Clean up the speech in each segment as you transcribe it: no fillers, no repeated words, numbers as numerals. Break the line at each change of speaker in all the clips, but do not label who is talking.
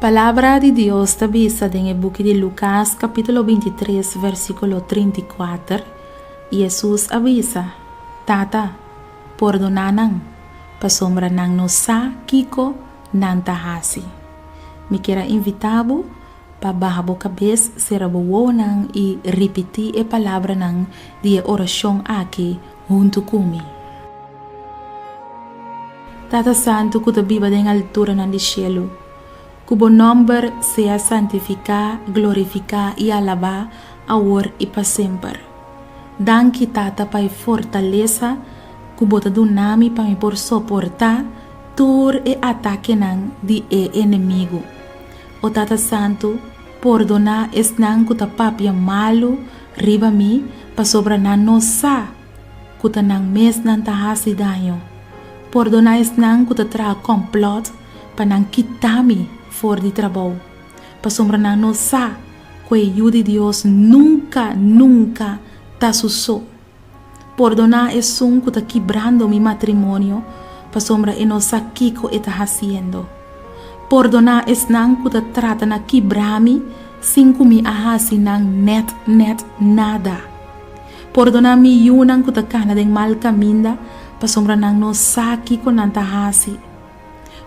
Palabra di Dios ta bisa den e buki di Lukas kapítulo 23 versíkulo 34, Hesus a bisa, Tata, pordoná nan, pasobra nan no sa kiko nan ta hasi. Mi kier a invitá bo pa baha bo kabes, sera bo wowonan i ripití e palabranan di e orashon aki huntu ku mi. Tata Santu ku ta biba den alturanan di shelu, ku bo nòmber sea santifiká, glorifiká i alabá awor i pa semper. Danki, Tata, pa e fortalesa ku bo ta duna mi pa mi por soportá tur e atakenan di e enemigu. O Tata Santu, pordoná esnan ku ta papia malu riba mi pasobra nan no sa ku ta nan mes nan ta hasi daño. Pordoná esnan ku ta traha kòmplòt pa nan kita mi for di trabou, pasobra nan no sa ku e Yu di Dios nunka, nunka ta su so. Pordoná esun ku ta kibrando mi matrimonio pasobra e no sa kiko e ta hasiendo. Pordoná esnan ku ta trata na kibra mi sin ku mi a hasi nan nèt nèt nada. Pordoná mi yunan ku ta kana den mal kaminda pasobra nan no sa kiko nan ta hasi.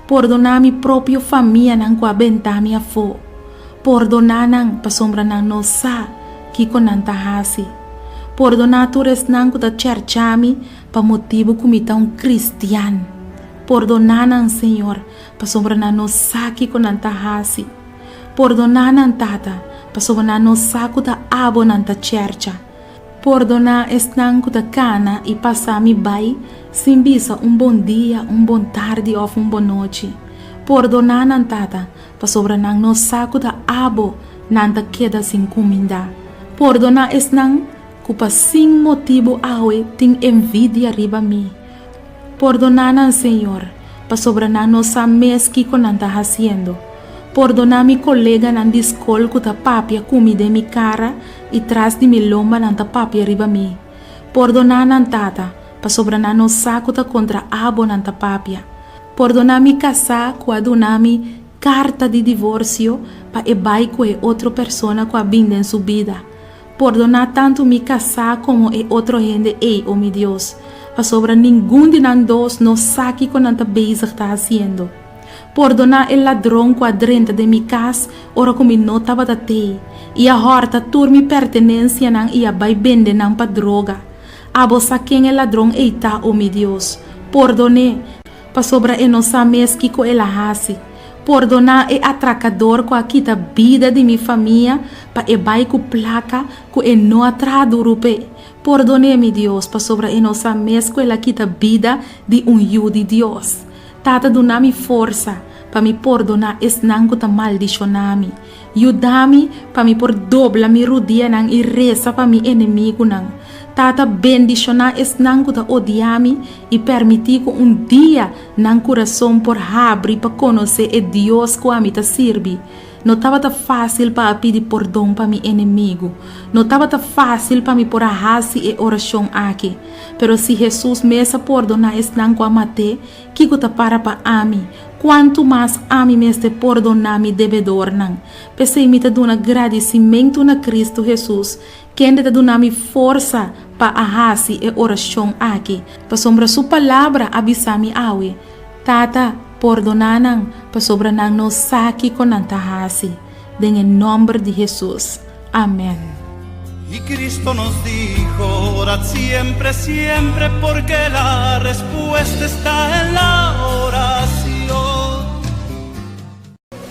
Pordoná mi propio famianan ku a benta mi afó. Pordoná nan, pasobra nan no sa kiko nan ta hasi. Pordoná tur esnan ku ta chèrchá mi pa motibu ku mi ta un kristian. Pordoná nan, Señor, pasobra nan no sa kiko nan ta hasi. Pordoná nan, Tata, pasobra nan no sa ku ta abo nan ta chèrcha. Pordoná esnan ku ta kana i pasa mi bai sin bisa un bon dia, un bon tardi òf un bon nochi. Pordoná nan, Tata, pasobra nan no sa ku ta abo nan ta keda sin kumindá. Pordoná esnan ku pa sin motibu awe tin envidia riba mi. Pordoná nan, Señor, pasobra nan no sa mes kiko nan ta hasiendo. Pordoná mi koleganan di skol ku ta papia ku mi den mi kara i tras di mi lomba nan ta papia riba mi. Pordoná nan, Tata, pasobra nan no sa ku ta kontra abo nan ta papia. Pordoná mi kasá ku a duna mi karta di divorsio pa e bai ku e otro persona ku a bin den su bida. Pordoná tantu mi kasá komo e otro hende ei, o mi Dios, pasobra ningun di nan dos no sa kiko nan ta bezig ta hasiendo. Pordoná e ladron ku a drenta den mi kas ora ku mi no tabata tei i a hòrta tur mi pertenensianan i a bai bende nan pa droga. Abo sa ken e ladron ei ta, o mi Dios. Pordon'é, pasobra e no sa mes kiko el a hasi. Pordoná e atrakador ku a kita bida di mi famia pa e bai ku plaka ku e no a traha duru p'e. Pordon'é, mi Dios, pasobra e no sa mes ku el a kita bida di un yu di Dios. Tata, duna mi forsa pa mi pordoná esnan ku ta maldishoná mi. Yuda mi pa mi por dobla mi rudianan i resa pa mi enemigunan. Tata, bendishoná esnan ku ta odia mi i permití ku un dia nan kurason por habri pa konosé e Dios ku ami ta sirbi. No tabata fásil pa a pidi pordon pa mi enemigu. No tabata fásil pa mi por a hasi e orashon aki. Pero si Hesus mes a pordoná esnan ku a mat'é, kiko ta para pa ami? Kuantu mas ami mester pordoná mi debedornan? P'esei mi ta duna gradisimentu na Kristu Hesus, kende ta duna mi forsa pa a hasi e orashon aki, pasobra su Palabra a bisa mi awe, Tata, pordoná nan, pasobra nan no sa kiko nan ta hasi. Den e nòmber di Hesus. Amèn.
Y Cristo nos dijo, Orad siempre, siempre, porque la respuesta está en la oración.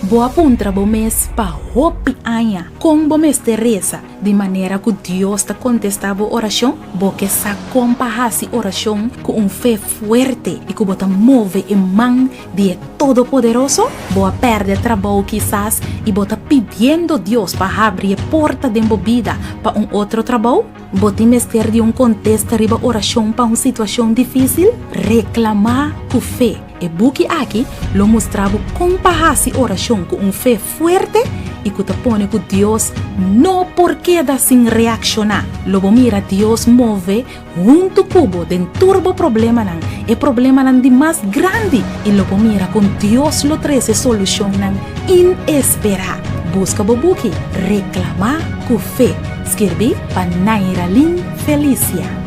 Bo a puntra bo mes pa hopi aña kon bo mester resa di manera ku Dios ta kontestá bo orashon? Bo ke sa kon pa hasi orashon ku un fe fuerte i ku bo ta move e man di e Todopoderoso? Bo a pèrdè trabou kisas i bo ta pidiendo Dios pa habri e porta den bo bida pa un otro trabou? Bo tin mester di un kontesta riba orashon pa un situashon difísil? Reklamá ku fe! E buki aki lo mustra bo kon pa hasi orashon ku un fe fuerte i ku ta pone ku Dios no por keda sin reakshoná. Lo bo mira Dios move huntu ku bo den tur bo problemanan, e problemanan di mas grandi, i lo bo mira kon Dios lo trese solushonnan inesperá. Buska bo buki Reklamá ku Fe, skirbí pa Nairalyn Felicia.